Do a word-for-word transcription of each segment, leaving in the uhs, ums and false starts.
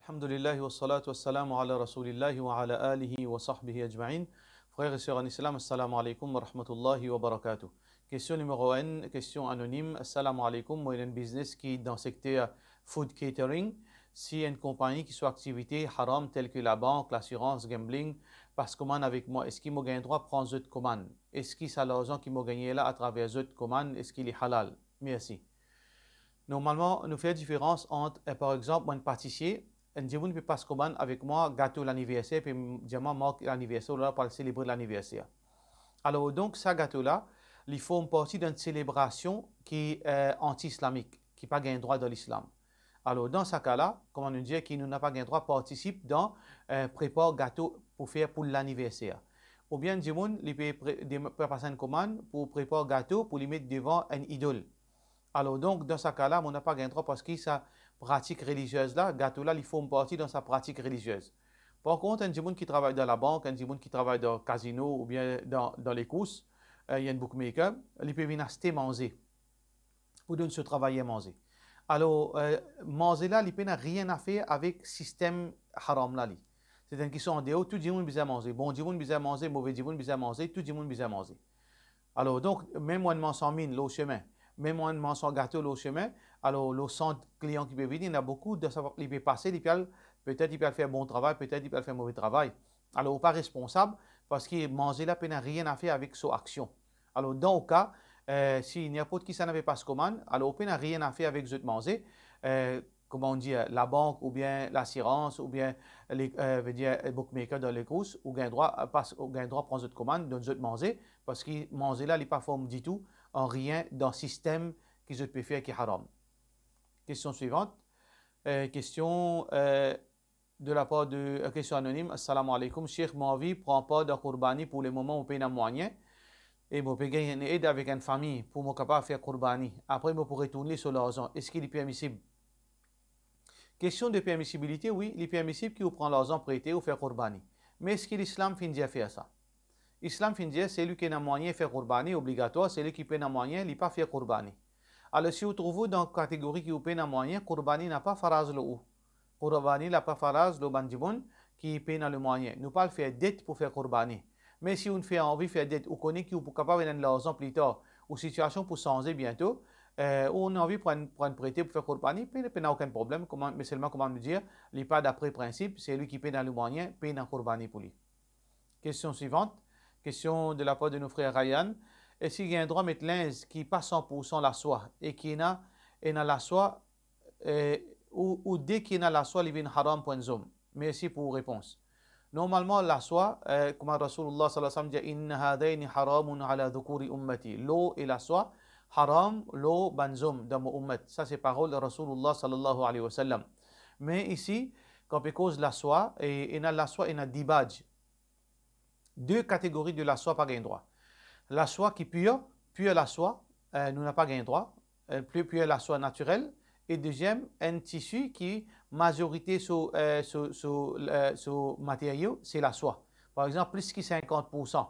Alhamdulillah, wa salatu wa salamu ala Rasoulillah wa ala alihi wa sahbihi ajmain. Frer e ser an Islam, assalamu alaikum wa rahmatullahi wa barakatuh. Kestion nimero enn, kestion anonim. Assalamu alaikum, mo ena enn biznes ki dan sekter food catering. Si enn konpagni ki so aktivite haram, tel ki labank, lasirans, gambling, pas komann avek mwa, eski mo gagn drwa pran zot komann? Eski sa larzan ki mo gagne la atraver zot komann, eski li halal? Mersi. Normalman, nou fer diferans ant, eh, par exanp, mo enn patisie, enn dimoun pe pas komann avek mwa gato laniverser, pe dir mwa, "Mark laniverser, ou la pou al selebre laniverser." Alor, donk, sa gato la, li form parti dan enn selebrasion ki, eh, anti-islamik, ki pa gagn drwa dan Lislam. Alor, dan sa ka la, kouma nou dir ki nou napa gagn drwa partisip dan, eh, prepar gato pou fer pou laniverser. Oubien dimoun, li pe pre-, dem-, pe pas enn komann pou prepar gato pou li met devan enn idol. Alor, donk, dan sa ka la, mo napa gagn drwa parski sa pratik reliziez la, gato la, li form parti dan sa pratik reliziez. Par kont, enn dimoun ki travay dan labank, enn dimoun ki travay dan kazino oubien dan, dan lekours, eh, li enn bookmaker, li pe vinn aste manze pou donn so travayer manze. Alor, eh, manze la, li pena nanye a fer avek sistem haram la, li. Se enn kistion an deor, tou dimoun bizin manze. Bon dimoun bizin manze, move dimoun bizin manze, tou dimoun bizin manze. Alor, donk, mem mo enn marsan min lor sime, mem mo enn marsan gato lor sime, alor, lor san klian ki pe vini, ena boukou, dan sa, li pe pase, li pe al, petet li pe al fer bon travay, petet li pe al fer move travay. Alor, ou pa responsab, parski manze la pena nanye a fer avek so aksion. Alor, dan ou ka, eh, si ninport kisannla pe pas komann, alor ou pena nanye a fer avek zot manze, eh, kouma nou dir, labank oubien lasirans oubien le, eh, vedir, eh, bookmaker dan lekours, ou gagn drwa, eh, pas, ou gagn drwa pran zot komann, donn zot manze, parski manze la, li pa form ditou nanye dan sistem ki zot pe fer ki haram. Kestion swivant. Eh, kestion, eh, de la par de, eh, kestion anonim. Assalamu alaikum, Sheikh, mo anvi pran par dan kourbani, pou lemoman mo pena mwayin, e mo pe gagn enn ed avek enn fami pou mo kapav fer kourbani. Apre mo pou retourn li so larzan. Eski li permisib? Kestion de permisibilite, wi, li permisib ki ou pran larzan prete, ou fer kourbani. Me eski Lislam finn dir fer sa? Islam finn dir, selwi ki ena mwayin fer kourbani, obligatwar, selwi ki pena mwayin, li pa fer kourbani. Alor, si ou trouv ou dan kategori ki ou pena mwayin, kourbani napa faraz lor ou. Kourbani napa faraz lor bann dimoun ki pena lemwayin. Nou pa al fer det pou fer kourbani. Me si ou fer, anvi fer det, ou kone ki ou pou kapav ena enn larzan pli tar, ou sitiasion pou sanze biento, eh, ou anvi pran, pran prete pou fer kourbani, pe, pena okenn problem, kouma, me selman, kouma nou dir, li pa dapre prinsip, selwi ki pena lemwayin, pena kourbani pou li. Kestion swivant. Kestion de la par de nou frer Ryan. Eski gagn drwa met linz ki pa san pour san laswa e ki ena, ena laswa, eh, ou, ou de ki ena laswa, li vinn haram pou enn zom? Mersi pou repons. Normalman, laswa, eh, kouma Rasoulillah sallallahu alayhi wa sallam dir, "Inna hadhayni haramun ala dhukuri ummati." Lor e laswa, haram lor bann zom dan mo ummat. Sa se parol Rasoulillah sallallahu alayhi wa sallam. Me isi, kan pe koz laswa, e, ena laswa, ena dibaj. De kategori de laswa pa gagn drwa. Laswa ki pir, pir laswa, eh, nou napa gagn drwa, eh, pli pir laswa natirel, e deziem, enn tisi ki mazorite so, eh, so, so, eh, so materio, se laswa. Par exanp, plis ki sinkant pour san,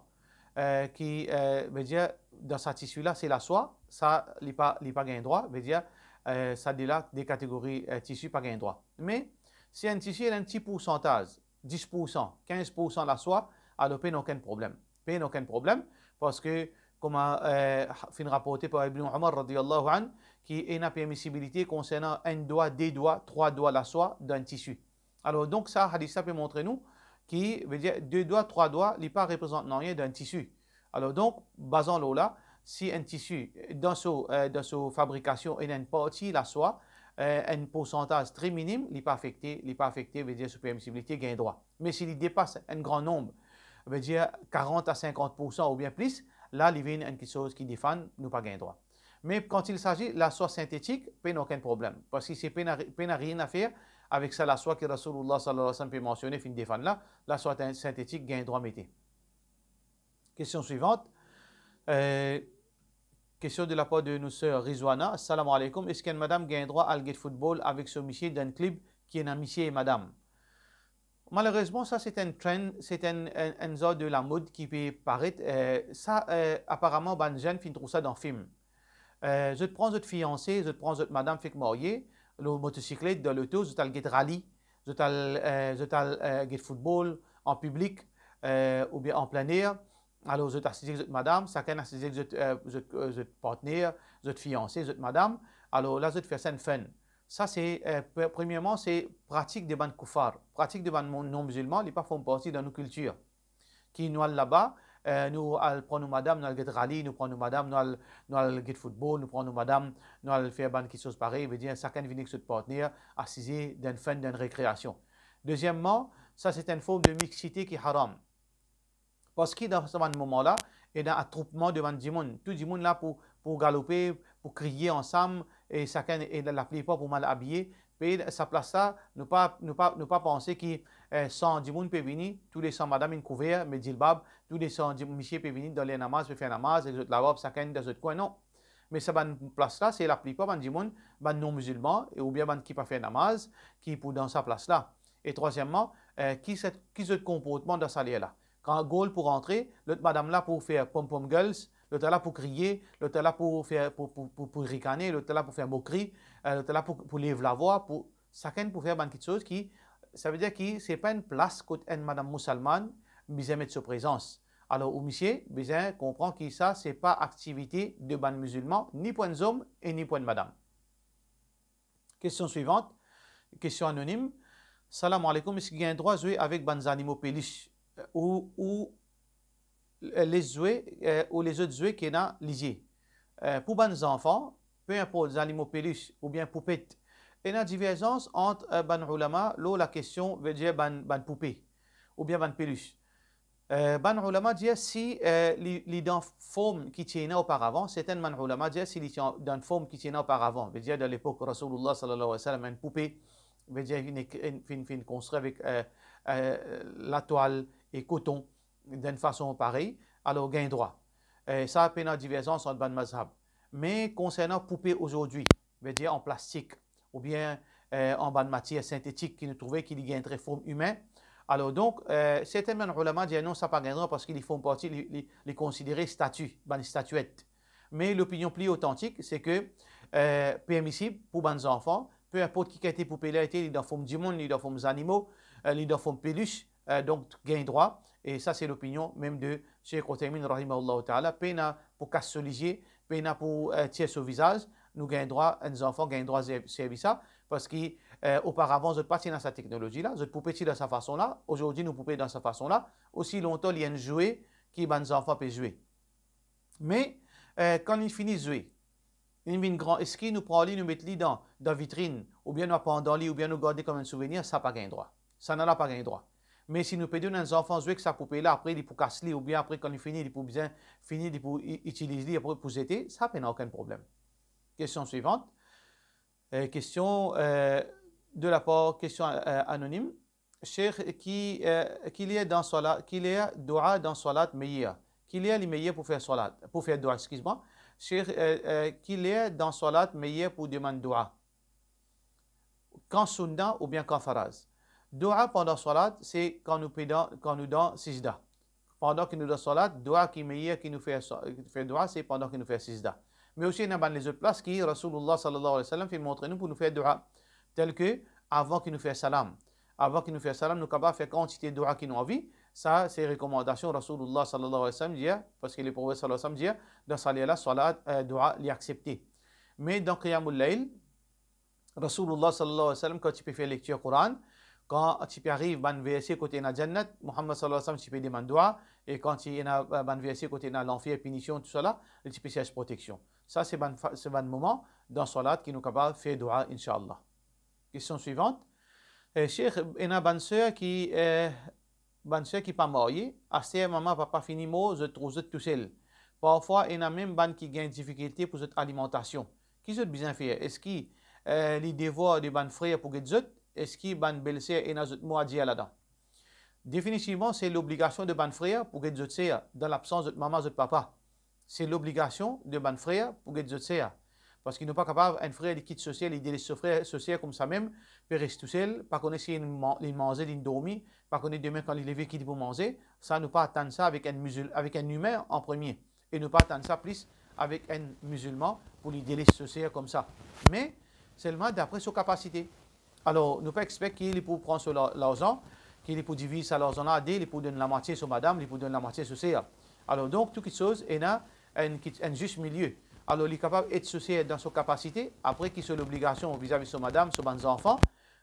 eh, ki, eh, vedir, dan sa tisi la, se laswa, sa, li pa, li pa gagn drwa, vedir, eh, sa de la, de kategori, eh, tisi pa gagn drwa. Me, si enn tisi, ena enn ti poursantaz, dis pour san, kinz pour san laswa, alor pena okenn problem. Pena okenn problem, parski, kouma, eh, finn raporte par Ibn Umar radiyallahu anhu, ki ena permisibilite konsernan enn dwa, de dwa, trwa dwa laswa dan enn tisi. Alor, donk, sa, hadis la pe montre nou ki, vedir, de dwa, trwa dwa, li pa reprezant nanye dan enn tisi. Alor, donk, bazan lor la, si enn tisi, dan so, eh, dan so fabrikasion, ena enn parti laswa, eh, enn poursantaz tre minim, li pa afekte, li pa afekte, vedir so permisibilite, gagn drwa. Me si li depas enn gran nonb, vedir karant a sinkant pour san oubien plis, la, li vinn enn kiksoz ki defann, nou pa gagn drwa. Me kan il s'agit laswa sintetik, pena okenn problem, parski se pena, pena nanye a fer avek sa laswa ki Rasoulillah sallallahu alayhi wa sallam pe mansione, finn defann la, laswa tin-, sintetik gagn drwa mete. Kestion swivant. Eh, kestion de la par de nou ser Rizwana. Assalamu alaikum. Eski enn madam gagn drwa al get football avek so misie dan enn klib ki ena misie e madam? Malerezman, sa se enn trend, se enn, enn, enn zar de lamod ki pe paret. Eh, sa, eh, aparaman, bann zenn finn trouv sa dan fim. Eh, zot pran zot fianse, zot pran zot madam fek marye, lor motosiklet, dan loto, zot al get rali, zot al, eh, zot al, eh, get football an piblik, eh, oubien an plin-er. Alor, zot asize ek zot madam, sakenn asize ek zot, eh, zot, eh, zot partner, zot fianse, zot madam. Alor la, zot fer sa enn fun. Sa se, eh, pre-, premierman, se pratik de bann koufar, pratik de bann mon-, non-mizilman, li pa form parti dan nou kiltir. Ki nou al laba, eh, nou al pran nou madam, nou al get rali, nou pran nou madam, nou al, nou al get football, nou pran nou madam, nou al fer bann kiksoz parey, vedir sakenn vinn ek zot partner, asize dan enn fun, dan enn rekreasion. Dezieman, sa se enn form de mixité ki haram. Parski dan sa bann moman la, ena atroupman de bann dimoun. Tou dimoun la pou, pou galope, pou kriye ansam, e sakenn, e la, laplipar pou mal abiye. Pe sa plas la, nou pa, nou pa, nou pa panse ki, eh, san dimoun pe vini, tou le san madam inn kouver, met zilbab, tou le san di-, misie pe vini dan ler namaz, pe fer namaz, ek zot labarb, sakenn dan zot kwin, non. Me sa bann plas la, se laplipar bann dimoun, bann non-mizilman, e oubien bann ki pa fer namaz, ki pou dan sa plas la. E trwazieman, eh, ki se, ki zot konportman dan sa ler la? Kan goal pou rantre, lot madam la pou fer pom-pom girls, lot la pou kriye, lot la pou fer, pou, pou, pou, pou rikane, lot la pou fer mokri, eh, lot la pou, pou lev lavwa, pou, sakenn pou fer bann kiksoz ki, savedir ki se pa enn plas kot enn madam misilman bizin met so prezans. Alor, ou misie bizin konpran ki sa, se pa aktivite de bann mizilman, ni pou enn zom e ni pou enn madam. Kestion swivant, kestion anonim. Salam aleykoum, eski gagn drwa zwe avek bann zanimo pelis, eh, ou, ou, eh, les zwe, eh, ou lezot zwe ki ena lizie? Eh, pou bann zanfan, pe inport zanimo pelis oubien poupet, ena diverzans ant, eh, bann oulama lor lakestion, vedir bann, bann poupe oubien bann pelis. Eh, bann oulama dir si, eh, li, li dan form ki ti ena oparavan, sertin bann oulama dir si li ti an-, dan form ki ti ena oparavan, vedir dan lepok Rasoulillah sallallahu alayhi wa sallam, enn poupe, vedir finn ek-, enn, finn, finn konstri avek, eh, eh, latwal e koton, dan enn fason parey, alor gagn drwa. Eh, sa pena diverzans ant bann mazhab. Me konsernan poupe azordi, vedir an plastik, oubien, eh, an bann matier sintetik ki nou trouve ki li gagn tre form imin. Alor donk, eh, sertin bann oulama dir non, sa pa gagn drwa parski li form parti, li, li, li konsidere stati, bann statiet. Me lopinion pli otantik, se ke, eh, permisib pou bann zanfan, pe inport ki kalite poupe li ete, li dan form dimoun, li dan form zanimo, eh, li dan form pelis, eh, donk gagn drwa. E sa se lopinion mem de Sheikh Uthaymin rahimahullah taala, pena pou kas so lizie, pena pou, eh, tir so vizaz, nou gagn drwa, enn zanfan gagn drwa ser-, servi sa, parski, eh, oparavan zot pa ti ena sa teknolozi la, zot poupe ti dan sa fason la, azordi nou poupe dan sa fason la, osi lontan li enn zwe ki bann zanfan pe zwe. Me, eh, kan li fini zwe, li vinn gran, eski nou pran li, nou met li dan, dan vitrinn, oubien nou al pandan li, oubien nou gard li kom enn souvenir, sa pa gagn drwa. Sa la pa gagn drwa. Me si nou pe donn enn zanfan zwe ek sa poupe la, apre li pou kas li, oubien apre kan li fini, li pou bizin fini, li pou i-, itiliz li, apre pou zete, sa pena okenn problem. Kestion swivant. Eh, kestion, eh, de la par, kestion, eh, anonim. Sheikh, ki, eh, ki ler dan swalat, ki ler doua dan swalat meyer? Ki ler li meyer pou fer swalat, pou fer doua, exkiz mwa. Sheikh, eh, eh, ki ler dan swalat meyer pou demann doua? Kan sunna oubien kan faraz? Doua pandan swalat, se kan nou pe dan, kan nou dan sizda. Pandan ki nou dan swalat, doua ki meyer ki nou fer swa-, fer doua, se pandan ki nou fer sizda. Me osi, ena bann lezot plas ki Rasoulillah sallallahu alayhi wa sallam finn montre nou pou nou fer doua, tel ke avan ki nou fer salam. Avan ki nou fer salam, nou kapav fer kantite doua ki nou anvi. Sa, se rekomandasion Rasoulillah sallallahu alayhi wa sallam dir, parski Leprofet sallallahu alayhi wa sallam dir, dan sa ler la, swalat, eh, doua, li aksepte. Me dan Qiyamul Layl, Rasoulillah sallallahu alayhi wa sallam, kan ti pe fer lektir Koran, kan ti pe ariv bann verse kot ena jannat, Muhammad sallallahu alayhi wa sallam ti pe demann doua, e kan ti ena, eh, bann verse kot ena lanfer, pinision, tousala, li ti pe sers proteksion. Sa, se bann fa-, se bann moman dan swalat ki nou kapav fer doua, inshallah. Kestion swivant. Eh, Sheikh, ena bann ser ki, eh, bann ser ki pa marye, aster mama papa fini mor, zot trouv zot tousel. Parfwa, ena mem bann ki gagn difikilte pou zot alimantasion. Ki zot bizin fer? Eski, eh, li devwar de bann frer pou get zot? Eski bann belser ena zot mo a dir ladan? Definitivman, se lobligasion de bann frer pou get zot ser, dan labsans zot mama, zot papa. Se lobligasion de bann frer pou get zot ser. Parski nou pa kapav, enn frer, li kit so ser, li deles so frer, so ser koumsa mem, pe res tousel, pa kone si li man-, li manze, li dormi, pa kone demin kan li leve ki li pou manze. Sa, nou pa atann sa avek enn mizil-, avek enn imin an premie. E nou pa atann sa plis avek enn mizilman pou li deles so ser koumsa. Me selman dapre so kapasite. Alor, nou pa expek ki li pou pran so la-, larzan, ki li pou diviz sa larzan la de, li pou donn lamwatie so madam, li pou donn lamwatie so ser. Alor, donk, tou kiksoz ena enn, ki-, enn zis milie. Alor, li kapav ed so ser dan so kapasite, apre ki so lobligasion vizavi so madam, so bann zanfan,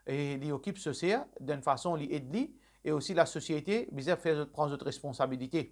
e li okip so ser, dan enn fason li ed li, e osi lasosiete bizin fer zot, pran zot responsabilite.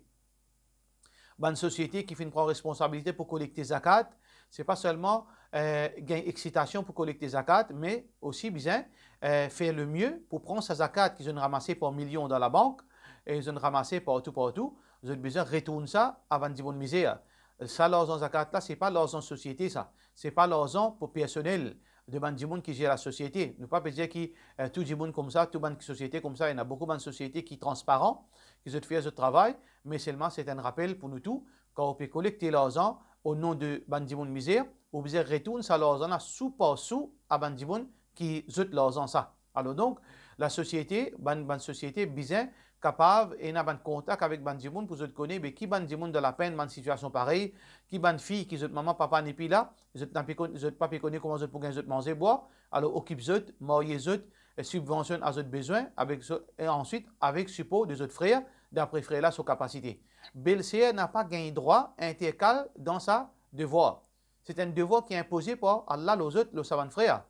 Bann sosiete ki finn pran responsabilite pou kolekte zakat, se pa selman, eh, gagn exitasion pou kolekte zakat, me osi bizin, eh, fer lemie pou pran sa zakat ki zot inn ramase par milion dan labank, e zot inn ramase partou, partou, zot bizin retourn sa a bann dimoun mizer. Sa larzan zakat la, se pa larzan sosiete sa, se pa larzan pou personel de bann dimoun ki zer lasosiete. Nou pa pe dir ki, eh, tou dimoun koumsa, tou bann sosiete koumsa, ena boukou bann sosiete ki transparan, ki zot fer zot travay, me selman se enn rapel pou nou tou, kan ou pe kolekte larzan o non de bann dimoun mizer, ou bizin retourn sa larzan la sou par sou a bann dimoun ki zot larzan sa. Alor donk, lasosiete, bann, bann sosiete bizin kapav ena bann kontak avek bann dimoun pou zot kone, be ki bann dimoun dan lapenn, bann sitiasion parey, ki bann fi ki zot mama, papa nepli la, zot pa pe kon-, zot pa pe kone kouma zot pou gagn zot manze bwar, alor okip zot, marye zot, e sibvansionn a zot bezwin, avek zo-, e answit avek sipor de zot frer, dapre frer la so kapasite. Belser napa gagn drwa interkal dan sa devwar. Se enn devwar ki inpoze par Allah lor zot, lor sa bann frer.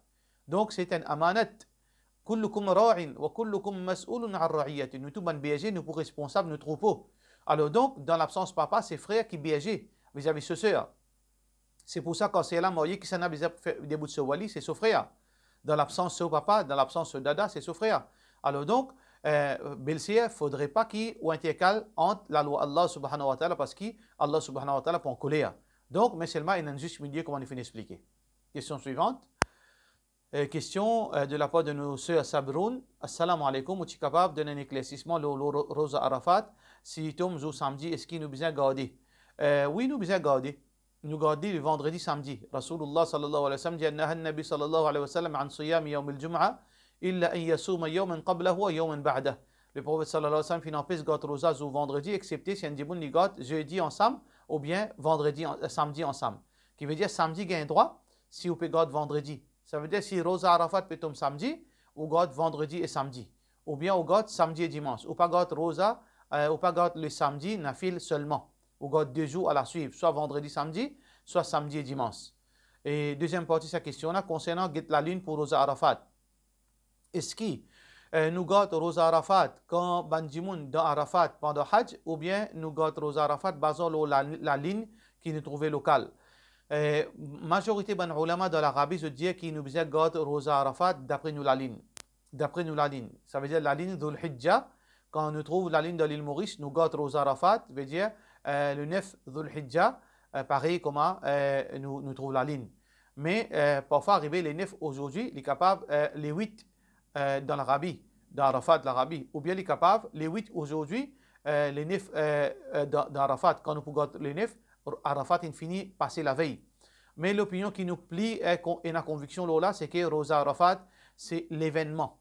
Donk, se enn amanat. Kullukum ra'in wa kullukum mas'ulun an ra'iyati. Nou tou bann berze, nou pou responsab nou troupo. Alor donk, dan labsans papa, se frer ki berze vizavi so ser. Se pou sa, kan ser la marye, kisannla bizin fer debout so vwal li, se so frer. Dan labsans so papa, dan labsans so dada, se so frer. Alor donk, eh, belser, fodre pa ki ou interkal ant lalwa Allah subhanahu wa ta'ala, parski Allah subhanahu wa ta'ala pou ankoler. Donk, me selman ena enn zis milie, kouma nou finn explike. Kestion swivant. Eh, kestion, eh, de lapar de nou ser Sabroun. Assalamu alaikum, ou ti kapav donn enn eklersisman lor, lor ro-, roza Arafat, si li tom zour samdi, eski nou bizin garde? Eh, wi, nou bizin garde. Nou gard li vandredi, samdi. Rasoulullah sallallahu alayhi wa sallam dir, naha an-Nabi sallallahu alayhi wa sallam an siyami yawmil jum'a, illa an yasuma yawman qablahu wa yawman ba'dah. Leprofet sallallahu alayhi wa sallam finn anpes gard roza zour vandredi, exsepte si enn dimoun li gard zedi ansam, oubien vandredi an-, samdi ansam. Ki vedir samdi gagn drwa, si ou pe gard vandredi. Savedir si roza Arafat pe tom samdi, ou gard vandredi e samdi. Oubien ou gard samdi e dimans. Ou pa gard roza, eh, ou pa gard le samdi, nafil selman. Ou gard de zour alaswiv, swa vandredi, samdi, swa samdi e dimans. E deziem parti sa kestion la, konsernan get lalinn pou roza Arafat. Eski, eh, nou gard roza Arafat kan bann dimoun dan Arafat pandan Hajj, oubien nou gard roza Arafat bazan lor la-, lalinn ki nou trouve lokal? Eh, mazorite bann oulama dan Larabi, zot dir ki nou bizin gard roza Arafat dapre nou lalinn. Dapre nou lalinn. Savedir lalinn Dhul Hijja, kan nou trouv lalinn dan lil Moris, nou gard roza Arafat, vedir, eh, le nef Dhul Hijja, eh, parey kouma, eh, nou, nou trouv lalinn. Me, eh, parfwa arive le nef ozordi, li kapav, eh, le wit, eh, dan Larabi, dan Arafat Larabi, oubien li kapav le wit ozordi, eh, le nef, eh, eh, dan, dan Arafat, kan nou pou gard le nef, Arafat inn fini pase lavey. Me lopinion ki nou pli, eh, kon-, ena konviksion lor la, se ke roza Arafat, se levennman.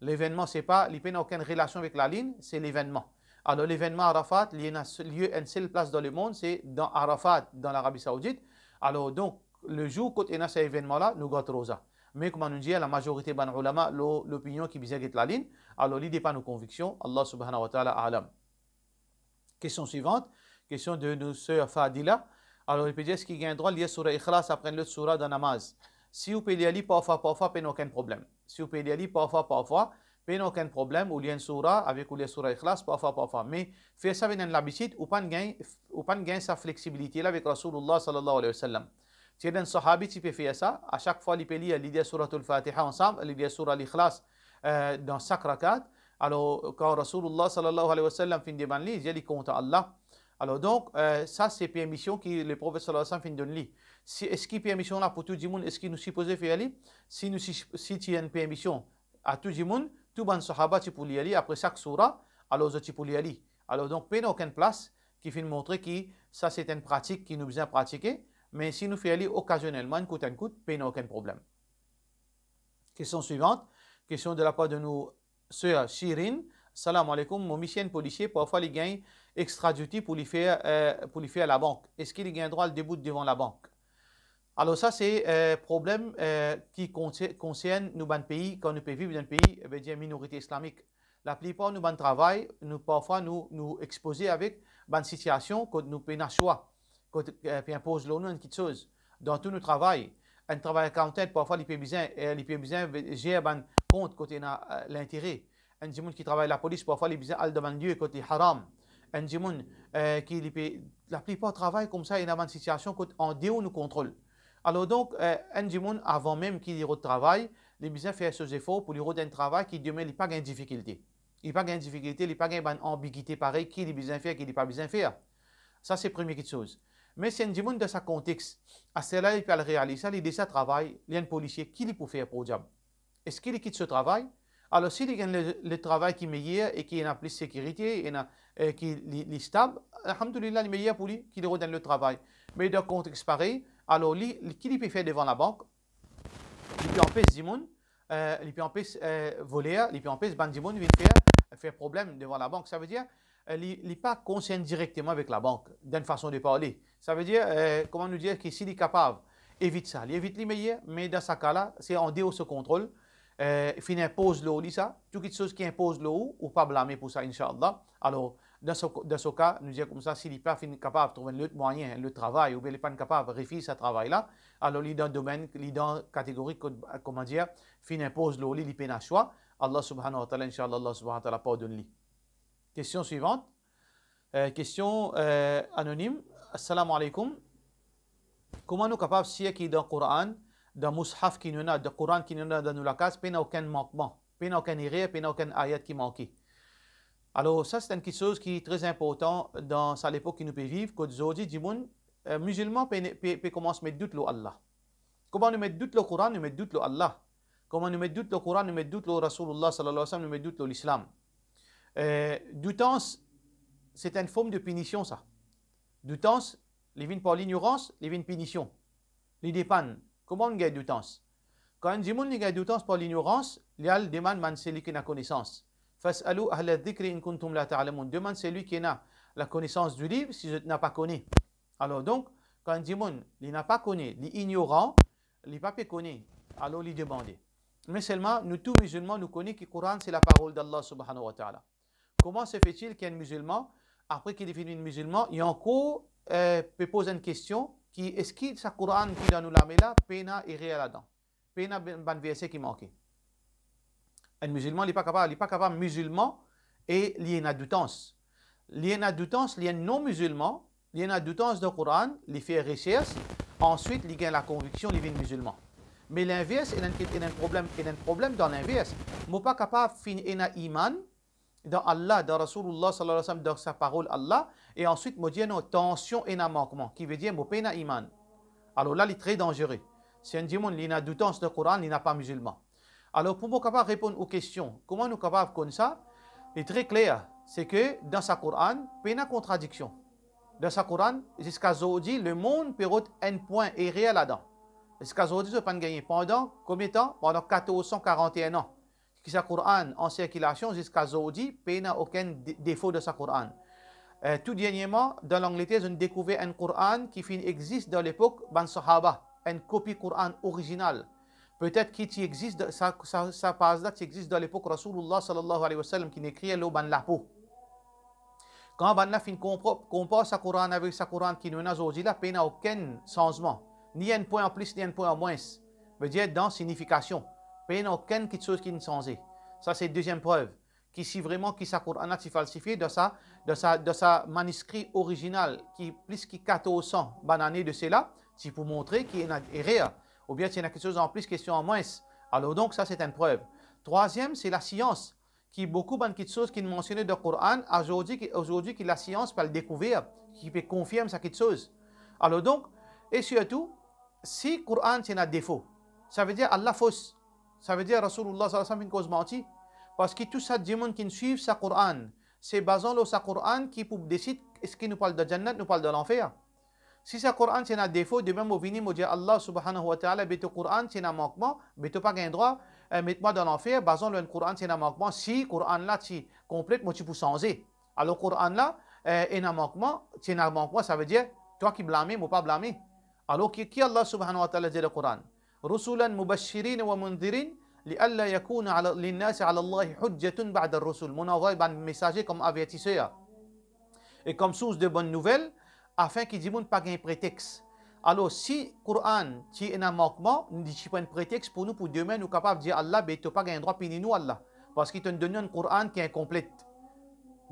Levennman, se pa, li pena okenn relasion avek lalinn, se levennman. Alor, levennman Arafat, li ena s-, lie enn sel plas dan lemond, se dan Arafat, dan Larabi Saoudit. Alor, donk, le zour kot ena sa evennman la, nou gard roza. Me kouma nou dir, lamazorite bann oulama, lo-, lopinion ki bizin get lalinn, alor li depann nou konviksion, Allah subhanahu wa ta'ala a'lam. Kestion swivant, kestion de nou ser Fadila. Alor, li pe dir, eski gagn drwa lir soura Ikhlas apre enn lot soura dan namaz? Si ou pe lir li parfwa, parfwa, pena okenn problem. Si ou pe lir li parfwa, parfwa, pena okenn problem, ou lir enn soura avek ou lir soura Ikhlas parfwa, parfwa. Me fer sa vinn enn labitid, ou pa'nn gagn, ou pa'nn gagn sa fleksibilite la avek Rasoulullah sallallahu alayhi wa sallam. Ti ena enn sahabi ti pe fer sa, a sak fwa li pe lir, li lir souratul Fatiha ansam, li lir soura Ikhlas, eh, dan sak rakat. Alor, kan Rasoulullah sallallahu alayhi wa sallam finn demann li, li dir li kontan Allah. Alor donk, eh, sa se permision ki Leprofet sallallahu alayhi wa sallam finn donn li. Si, eski permision la pou tou dimoun, eski nou sipoze fer li? Si nou si, si ti ena permision a tou dimoun, tou bann sahaba ti pou lir li apre sak soura, alor zot ti pou lir li. Alor donk, pena okenn plas ki finn montre ki sa se enn pratik ki nou bizin pratike, me si nou fer li okazionelman, enn kout enn kout, pena okenn problem. Kestion swivant, kestion de lapar de nou ser Shirin. Salam alaikum, mo misie enn polisie, parfwa li gagn extra duty pou li fer, eh, pou li fer labank. Eski li gagn drwa al debout devan labank? Alor sa se, eh, problem, eh, ki konse-, konsern nou bann pei, kan nou pe viv dan pei, eh, vedir minorite islamik. Laplipar nou bann travay, nou parfwa nou, nou expoze avek bann sitiasion kot nou pena swa, kot, eh, pe inpoz lor nou enn kitsoz. Dan tou nou travay, enn travay accountant, parfwa li pe bizin, eh, li pe bizin ve-, zer bann kont kot ena, eh, lintere. Enn dimoun ki travay lapolis, parfwa li bizin al dan bann lie kot li haram. Enn dimoun, eh, ki li pe, laplipar travay koumsa, ena bann sitiasion kot andeor nou kontrol. Alor donk, eh, enn dimoun, avan mem ki li rod travay, li bizin fer so zefor pou li rod enn travay ki demin li pa gagn difikilte. Li pa gagn difikilte, li pa gagn bann anbigite parey, ki li bizin fer, ki li pa bizin fer. Sa se premie kitsoz. Me si enn dimoun dan sa kontex, asterla li pe al realiz sa, li deza travay, li enn polisie, ki li pou fer, podyab? Eski li kit so travay? Alor si li gagn le, le travay ki meyer e ki ena plis sekirite, ena, eh, ki li, li stab, alhamdulillah, li meyer pou li ki li rod enn lot travay. Me dan kontex parey, alor li, li, ki li pe fer devan labank? Li pe anpes dimoun, eh, li pe anpes, eh, voler, li pe anpes bann dimoun vinn fer, fer problem devan labank. Savedir, eh, li, li pa konsern direkteman avek labank, dan enn fason de parle. Savedir, eh, kouma nou dir ki si li kapav evit sa, li evit li meyer, me dan sa ka la, se andeor so kontrol, eh, finn inpoz lor li sa, tou kitsoz ki inpoz lor ou, ou pa blame pou sa, inshallah. Alor, dan so, dan so ka, nou dir koumsa, si li pa finn kapav trouv enn lot mwayin, enn lot travay, oubien li pa finn kapav refiz sa travay la, alor li dan domenn, li dan kategori kot, kouma dir, finn inpoz lor li, li pena swa, Allah subhanahu wa ta'ala, inshallah, Allah subhanahu wa ta'ala pardonn li. Kestion swivant. Eh, kestion, eh, anonim. Assalamu alaikum. Kouma nou kapav sir ki dan Koran, dan mushaf ki nou ena, dan Koran ki nou ena dan nou lakaz, pena okenn mankman, pena okenn erer, pena okenn ayat ki manke? Alor, sa se enn kitsoz ki tre inportan dan sa lepok ki nou pe viv, kot zordi dimoun, eh, mizilman pe, pe, pe koumans met dout lor Allah. Kouma nou met dout lor Koran, nou met dout lor Allah. Kouma nou met dout lor Koran, nou met dout lor Rasoulillah sallallahu alayhi wa sallam, nou met dout lor Lislam. Eh, doutans, se enn form de pinision sa. Doutans, li vinn par lignorans, li vinn pinision. Li depann kouma nou gagn doutans. Kan enn dimoun li gagn doutans par lignorans, li al demann bann seli ki ena konesans. Fas'alu ahla dhikri in kuntum la ta'lamun. Demann seli ki ena lakonesans di liv si zot napa kone. Alor donk, kan enn dimoun li napa kone, li ignoran, li pa pe kone, alor li demande. Me selman, nou tou mizilman, nou kone ki Koran se laparol d'Allah subhanahu wa ta'ala. Comment se fait-il ki enn mizilman, apre ki li finn vinn mizilman, li ankor, eh, pe poz enn kestion ki, eski sa Koran ki dan nou lame la, pena erer ladan? Pena bann, bann verse ki manke? Enn mizilman, li pa kapav, li pa kapav mizilman e li ena doutans. Li ena doutans, li enn non-mizilman, li ena doutans dan Koran, li fer resers, answit li gagn lakonviksion, li vinn mizilman. Me linvers, ena enn, ena enn problem, ena enn problem dan linvers. Mo pa kapav finn ena iman dan Allah, dan Rasoulillah sallallahu alayhi wa sallam, dan sa parol Allah, e answit mo dir non, tansion ena mankman, ki vedir mo pena iman. Alor la, li tre danzere. Si enn dimoun, li ena doutans dan Koran, li napa mizilman. Alor, pou mo kapav reponn ou kestion, kouma nou kapav konn sa? Li tre kler, se ke dan sa Koran, pena kontradiksion. Dan sa Koran, ziska zordi, lemond pe rod enn pwin erer ladan. Ziska zordi, zot pa'nn gagne. Pandan konbien tan? Pandan katorz san karant-e-enn an ki sa Koran an sirkilasion, ziska zordi, pena okenn de-, defo dan sa Koran. Eh, tou dernieman, dan Langleter, zot dekouver enn Koran ki finn exist dan lepok bann sahaba, enn kopi Koran orizinal. Petet ki ti exist dan, sa, sa, sa paz la ti exist dan lepok Rasoulillah sallallahu alayhi wa sallam, ki finn ekrir lor bann lapo. Kan bann la finn konpar, konpar sa Koran avek sa Koran ki nou ena zordi la, pena okenn sanzman. Ni enn pwin anplis, ni enn pwin anmwins. Vedir dan signifikasion. Pena okenn kitsoz ki finn sanze. Sa se deziem prev ki si vreman ki sa Koran la ti falsifie dan sa, dan sa, dan sa maniskri orizinal ki plis ki katorz san bann ane de sela, ti pou montre ki ena erer, oubien ti ena kitsoz anplis, kestion anmwins. Alor donk, sa se enn prev. Trwaziem, se lasians, ki boukou bann kitsoz ki mansione dan Koran, azordi ki, azordi ki lasians pe al dekouver, ki pe konfirm sa kitsoz. Alor donk, e sirtou, si Koran ti ena defo, savedir Allah fos. Savedir Rasoulillah sallallahu alayhi wa sallam finn koz manti. Parski tou sa dimoun ki finn swiv sa Koran, se bazan lor sa Koran ki pou desid eski nou pou al dan jannat, nou pou al dan lanfer. Si sa Koran ti ena defo, demin mo vini, mo dir Allah subhanahu wa ta'ala, be to Koran ti ena mankman, be to pa gagn drwa, eh, met mwa dan lanfer, bazan lor enn Koran ti ena mankman, si Koran la ti konplet, mo ti pou sanze. Alor Koran la, eh, ena mankman, ti ena mankman, savedir twa ki blame, mo pa blame. Alor ki, ki Allah subhanahu wa ta'ala dir dan Koran? Rusulan mubashirin wa mundhirin, li alla yakuna ala, linnasi ala Allahi hujjatun ba'da rusul. Mo'nn anvway bann mesaze kom avertiser e kom sours de bonn nouvel, afin ki dimoun pa gagn pretex. Alor, si Koran ti ena mankman, li ti pou enn pretex pou nou, pou demin nou kapav dir Allah, be to pa gagn drwa pini nou, Allah, parski to'nn donn nou enn Koran ki inkonplet.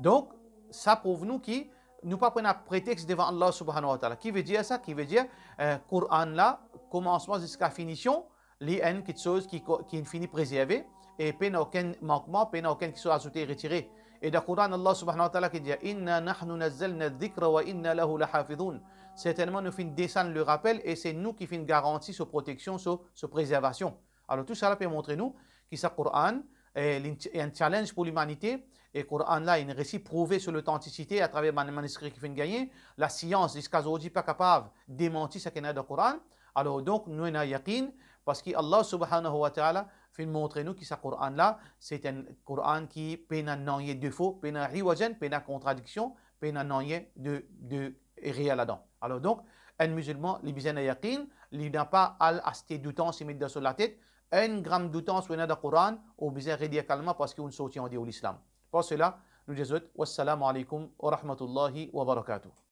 Donk, sa prouv nou ki nou pa pou ena pretex devan Allah subhanahu wa ta'ala. Ki vedir sa? Ki vedir, eh, Koran la, komansman ziska finision, li enn kiksoz ki ko-, ki fini prezerve, e pena okenn mankman, pena okenn kiksoz azoute, retire. E dan Koran, Allah subhanahu wa ta'ala ki dir, "Inna nahnu nazzalna dhikra wa inna lahu lahafidhun." Sertennman, nou finn desann le rapel e se nou ki finn garanti so proteksion, so, so prezervasion. Alor, tou sala pe montre nou ki sa Koran, eh, li enn challenge pou limanite, e Koran la, inn resi prouve so lotantisite atraver bann maniskri ki finn gagne. Lasians, ziska zordi, pa kapav demanti seki ena dan Koran. Alor, donk, nou ena yakin, parski Allah subhanahu wa ta'ala finn montre nou ki sa Koran la, se enn Koran ki pena nanye defo, pena iwaj, pena kontradiksion, pena nanye de, de erer ladan. Alor donk, enn mizilman, li bizin ena yakin, li napa al aste doutans, li met dan so latet, enn gram doutans ou ena dan Koran, ou bizin redir kalman parski ou'nn sorti andeor Lislam. Par sela, nou dir zot, wassalamu alaikum wa rahmatullahi wa barakatuh.